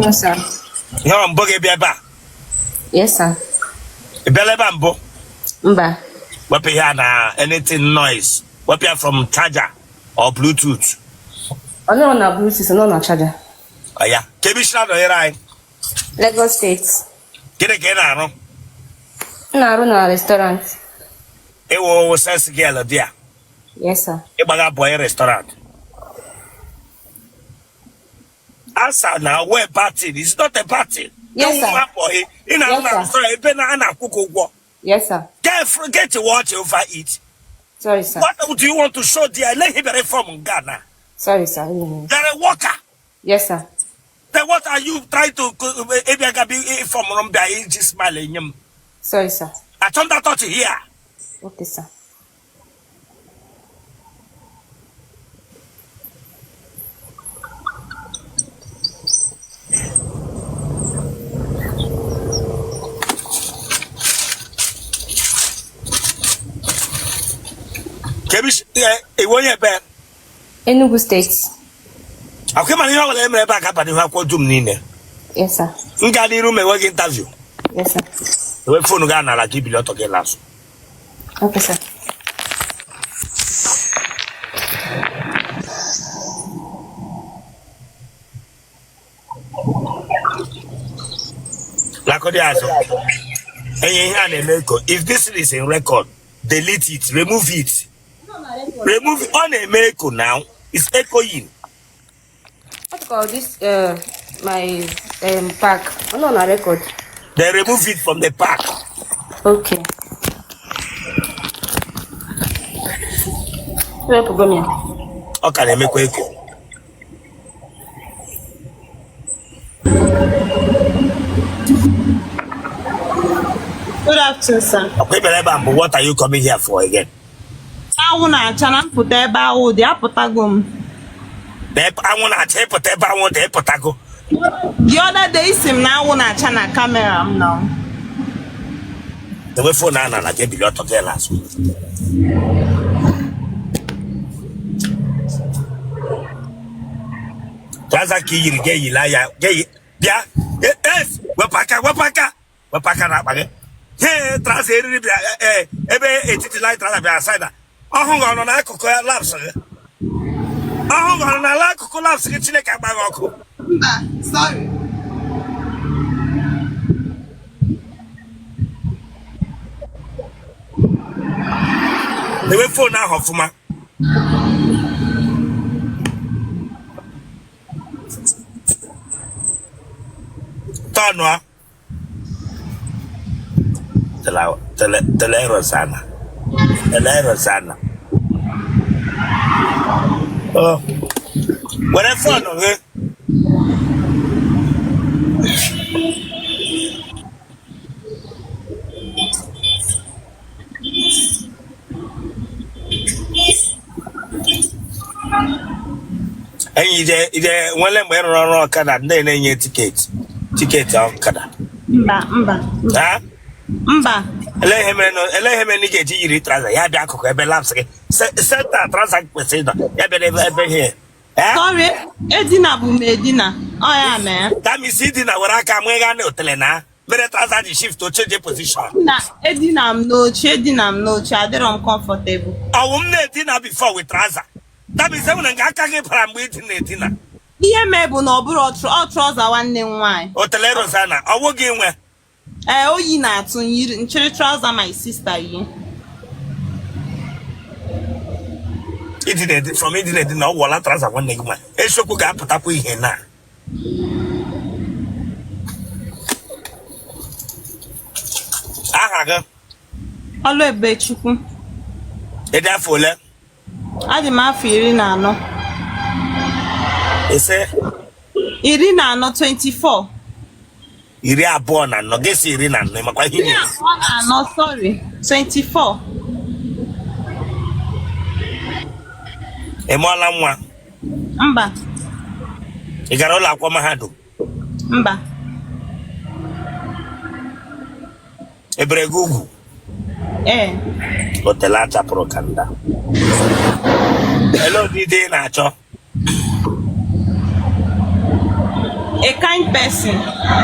No, sir. Ihe ọ mbụ gị bịa ebe a? Yes, sir. Ị bịala ebe a mbụ? Mba. Wepụ ihe a na anything noise. Wepụ ya from charger or Bluetooth. Ọ nọrọ na Bluetooth, ọ nọ na charger. Ọ ya. Ka ebe i si na-anọnyere anyị. Lagos State. Gịnị ka ị na-arụ? M na-arụ na restaurant. Ị wụ sales girl there. Yes, sir. Ị gbaga boy restaurant. Answer na where bad thing. It's not a bad thing. Yes, sir. Boy, ị na-arụ na restaurant ebe na a na-akwụ gị ụgwọ. Yes, sir. Get watch over it. Sorry, sir. What do you want to show there? Let him be from Ghana. Sorry, sir. You're a worker. Yes, sir. Then what are you trying to ebe aga bi form m bịa iji smile enye m? Sorry, sir. Achọ nda touch here. Okay, sir. Ị wụ onye ebe? Enugu State. Akwa mana ihe ọbụla e mere ebe a ga-aba n'ihu akwụkwọ dum niile. Yes, sir. M gaa n'iru ma enweghị interview. Yes, sir. Ewe phone gị n'ala ka i bili ọtọ gị laa azụ. Okay, sir. Lakọdị azụ. Enye ihe a na-eme echo. If this is in record, delete it, remove it. Remove ọ na-eme echo now. It's echoing. What about this my pack? Ọ nọ na record. Then remove it from the pack. Okay. Wepụgo m ya. Ọ ka na-emekwa echo. Good afternoon, sir. Ọkwa ị bịara ebe a mbụ, what are you coming here for again? Anwụ na-acha na m pụta ebe anwụ dị, apụtago m. Na anwụ na-acha ị pụta ebe anwụ dị ị pụtago. The other day ị sị m na anwụ na-acha na camera m na. Dewe phone a n'ala gị ebili ọtọ gị laa azụ. Trouser ka i yiri gị eyila ya gị bịa wepụ aka wepụ aka wepụ aka n'akpa gị he trouser eriri bịa ebe etiti line trouser bịa side ọhụ gị ọ nọ n'akụkụ laps gị ọhụ gị ọ nọ n'ala akụkụ laps gị Chineke agba gị ọkụ. Mba, sorry. Dewe phone ahụ ọfụma. Tọnụọ. Tele Rosanna. Tele Rosanna. Oh. Were phone gị. Enyi ije ije nwere mgbe ị rụrụ ọrụ ọkada ndị na-enye ticket ticket ọkada. Mba, mba. Ha? Mba. Elee ihe mere na ị ga-eji yiri trouser ya bịa akụkụ ebe laps gị center trouser kwesịrị ịnọ ya bịa ebe ebe ihe. Sorry, edina bụ m edina. Ọ ya mee. That means idina were aka mụ na otele na mere trouser ji shift oche je position. Na edina m n'oche edina m n'oche adịrọ m comfortable. Ọ wụ m na-edina before with trouser. That means enwere nke aka gị bara mgbe idina edina. Ihe mee bụ na ọ bụrụ ọ trouser nwanne m nwaanyị. Otele Rosanna, ọ wụ gị nwe. Ee, oyi na-atụ m yiri m chịrị trouser my sister yi. Idina edi from idina edina ọ wụọla trouser nwanne gị nwa. Eziokwu ga-apụtakwa ihe na. Aha gị? Ọlụebubechukwu. Ị dị afọ ole? Adị m afọ 14. Ise? 14, 24. 24, gị sị 14, makwa ihe 24, sorry, 24. Ị mụọla nwa? Mba. Ị gara ụlọ akwụkwọ mahadum? Mba. E bere gị ugwu? Ee. Otele achapụrụ ka nda. Ele ụdị di ị na-achọ? A kind person.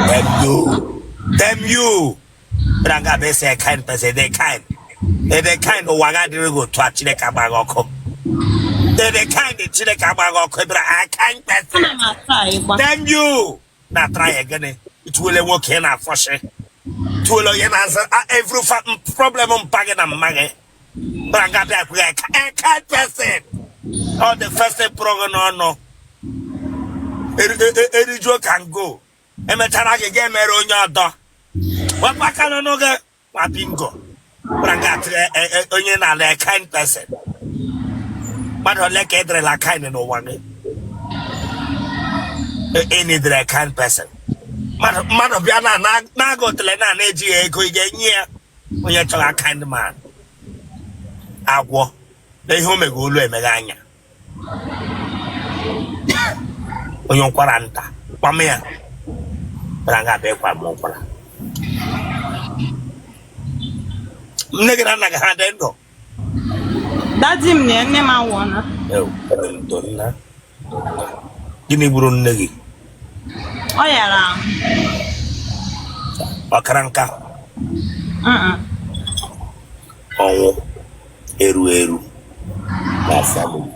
Damn you. Damn you. Bịara nga bụ a kind person, they kind. They kind ụwa ga adịrị gị otu a Chineke agba gị ọkụ. They kind Chineke agba gị ọkụ bịara a kind person. Ana m atry ịgba. Damn you. Na try again. Ituwele nwoke na-afọshị. Tuwele onye na-aza every problem mpa gị na mma gị. Bịara nga bịa kwughị a kind person. All the first thing pụrụ gị n'ọnụ. Erijuo ka ngo. Emechara gị ga-emere onye ọdọ. Wepụ aka n'ọnụ gị nwa bingo. Bịara nga atịrị onye na-ala a kind person. Mmadụ ole ka ederela kind n'ụwa gị? Ị a kind person. Mmadụ bịa na na-aga otele na na-ejighị ego ị ga-enye ya onye chọrọ kind man. Agwọ na ihe o mege olu emeghe anya. Onye ụkwara nta kwam ya bịara nga abịa ịkwa m ụkwara. Nne gị na nna gị ha dị ndụ? Daddy m na nne m anwụọla. Ndo nna. Gịnị gburu nne gị? Ọ yara ahụ. Ọkara nka? Ọnwụ eru eru na family.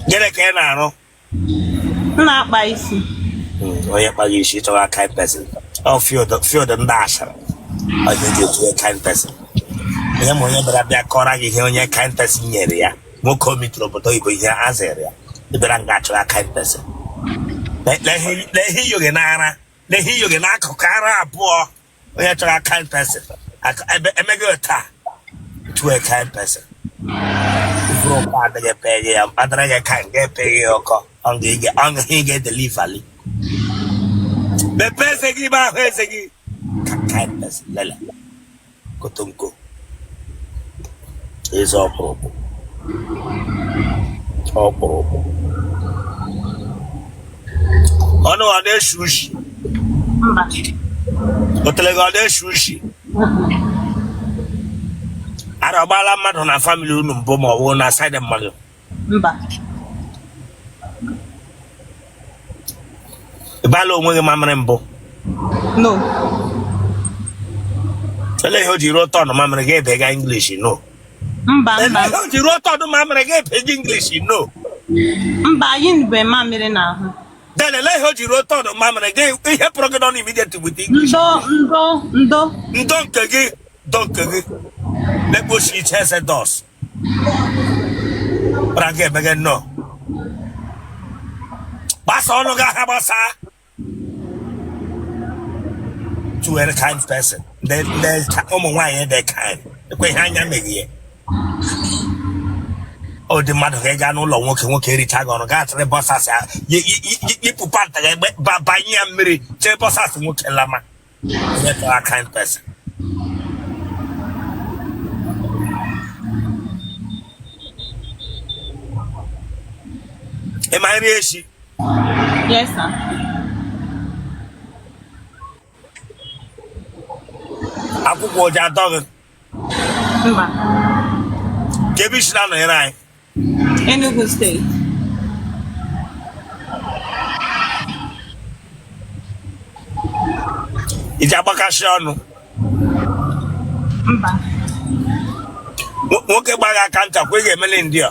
Gịnị ka ị na-arụ? M na-akpa isi. Onye kpaghị isi chọrọ kind person. Ọ field ndị ashara. Ọ ga-eji otu kind person. Onye ma onye bịara bịa kọrọ gị ihe onye kind person nyere ya. Nwoke o mitụrụ obodo oyibo ihe a zere ya. Ị bịara nga achọrọ kind person. Lee ihe iyo gị n'ara. Lee ihe iyo gị n'akụkụ ara abụọ. Onye chọrọ kind person. Emeghị taa. To a kind person. Ifuru mkpa adịghị peghe ya, adịrị gị kind ga-epeghe ya ọkọ. Ọ ga-edelivali. Mepee eze gị ebe ahụ eze gị. Kind person lele. Kotonko. Eze ọkpụrụkpụ. Ọkpụrụkpụ. Ọnụ ọ na-eshi ushi. Mba. Otele gị ọ na-eshi ushi. Ara ọgbaala mmadụ na family unu mbụ ma ọ bụ na side mmadụ? Mba. Ị baala onwe gị mamịrị mbụ? No. Olee ihe o ji ruo turn mamịrị gị ebe ga English no? Mba Olee mba. ihe o ji ruo turn mamịrị gị ebe gị English no? Mba, anyị nube mamịrị n'ahụ. Then olee ihe o ji ruo turn mamịrị gị ihe pụrụ gị n'ọnụ immediately with English? Ndo ndo ndo. Ndo nke gị, ndo nke gị. Lekpochi iche eze dos. Bara gị eme gị nnọọ. Gbasa ọnụ gị aha gbasa. To a kind person. Ndị ụmụ nwaanyị dị kind. Ekwe ihe anya meghie. Ọ dị mmadụ ka ị gaa n'ụlọ nwoke nwoke ericha gị ọnụ gaa chịrị boxers ya yipụ pant gị banye ya mmiri chịrị boxers nwoke lama. Onye chọrọ kind person. Ị ma nri echi? Yes, sir. Akwụkwọ ụjọ atọ gị? Mba. Ka ebe isi na-anọnyere anyị? Enugu State. Iji agbakasị ọnụ? Mba. Nwoke gbaghị aka nta kwa ị ga-emeli ndị a.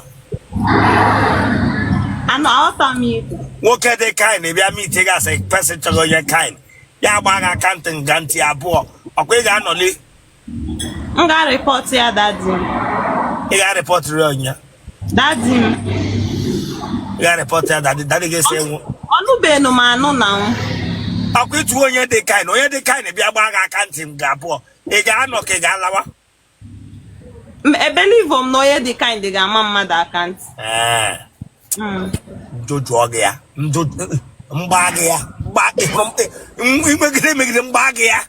Anụ aghọta m ikwu. Nwoke dị kind bịa meet gị asị person chọrọ onye kind ya agbaghị aka ntị nga ntị abụọ ọkwa ị ga-anọli? M ga-areport ya daddy m. Ị ga-arịpọtụrụ onye? Daddy m. Ị ga-arịpọtụ ya daddy? Daddy ga-esi enwu. Ọnụbeghị m anụ na m. Ọkwa ịtụ onye dị kind, onye dị kind bịa gbaa gị aka ntị nga abụọ, ị ga-anọ ka ị ga-alawa? Ebelieve m na onye dị kind ga-ama mmadụ aka ntị. Ee. Njụ jụọ gị ya njụ mgba gị ya mgba ịhụrụ imegide emegide mgba gị ya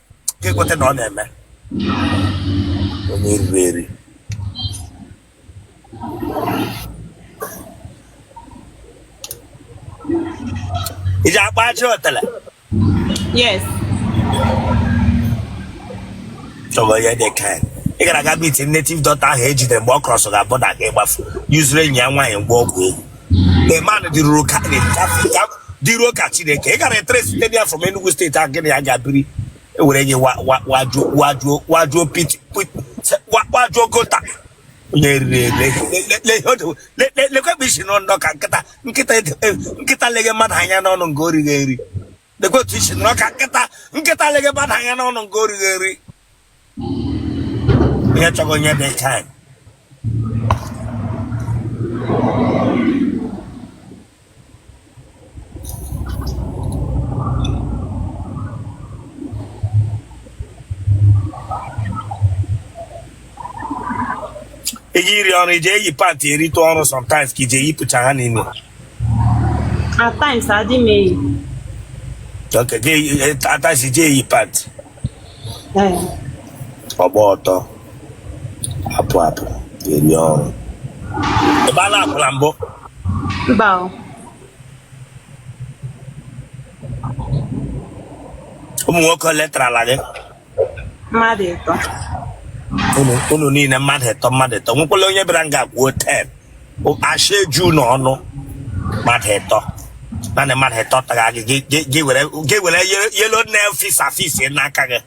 ka ekweta na ọ na-eme onye riri eri. Iji akpa aja otele? Yes. Chọrọ onye dị kind. Ị gara aga meet native doctor ahụ ejidere mgbe ọ cross ga border ka ịgbafu yuzuru enyi ya nwaanyị ngwa ọgwụ ego. The man dịruru ka dịruo ka Chineke. Ị gara etere site ya from Enugu steeti ahụ, gịnị ya ga-biri ewere gị wajuo wajuo pit wajuo gutter. Onye riri ele lekwe bụ isi nọ ka nkịta nkịta nkịta lege mmadụ anya n'ọnụ nke o righi eri. Lekwe otu isi nọrọ ka nkịta nkịta lege mmadụ anya n'ọnụ nke o righi eri. Onye chọrọ onye dị kind. Iji iri ọrụ ije eyi pant erite ọrụ sometimes ka ije eyipụcha ha niile. At times adị m eyi. Okay, gị at times ije eyi pant. Ee. Ọgba ọtọ apụ apụ eri ọrụ. Ị gbaala akwụna mbụ? Mba o. Ụmụ nwoke ole tarala gị? Mmadụ ịtọ. Unu niile mmadụ ịtọ mmadụ ịtọ. Nwekwala onye bịara nga kwuo 10. Asha eju n'ọnụ mmadụ ịtọ. Naanị mmadụ ịtọ tara gị gị were yellow nail fix afix n'aka gị.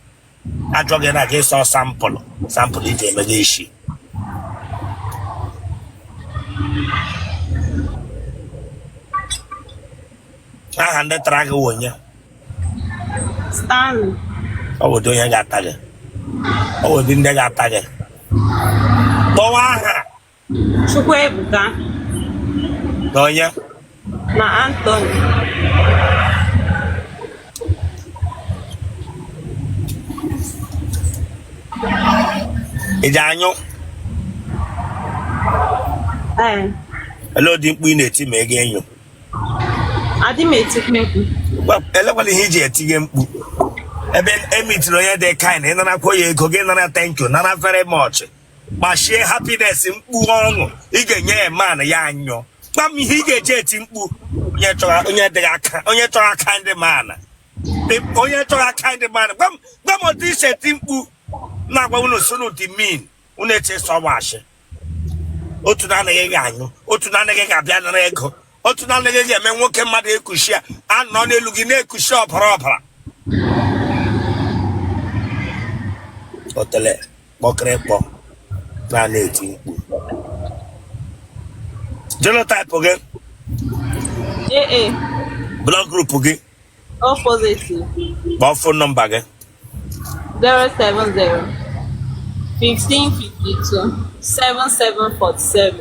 Ajọ gị na gị sọ sample sample iji eme gị isi. Aha ndị tara gị wụ onye? Stanley. Ọ bụ ụdị onye ga-ata gị. Ọ bụ ụdị ndị ga-ata gị. Kpọwa aha. Chukwuebuka. Na onye? Na Anthony. Ị ji anyụ? Ee. Olee ụdị mkpu ị na-eti ma ị ga-enyo? Adị m etikwa mkpu. Elekwala ihe iji etinye mkpu. Ebe emitiri onye dị kind, ị narakwa ya ego gị, nara thank you, nara very much, gbachie happiness mkpu ọṅụ ị ga-enye ya man ya anyụ. Gwa m ihe ị ga-eji eti mkpu. Onye chọrọ onye dịghị aka, onye chọrọ kind man, onye chọrọ kind man, gwa m otu i si eti mkpu. Na-agwa unu sị unu dị mean, unu eche sọwashi. Otu na-anaghị ga-anyụ, otu na-anaghị ga-abịa nara ego, otu na-anaghị ga-eme nwoke mmadụ ekushi ya anọ n'elu gị na-ekushi ọbara ọbara. Otele kpọkịrịkpọ na eti mkpu. Genotype gị? AA. Blood group gị? O positive. Kpọọ phone number gị. 070 1552 7747.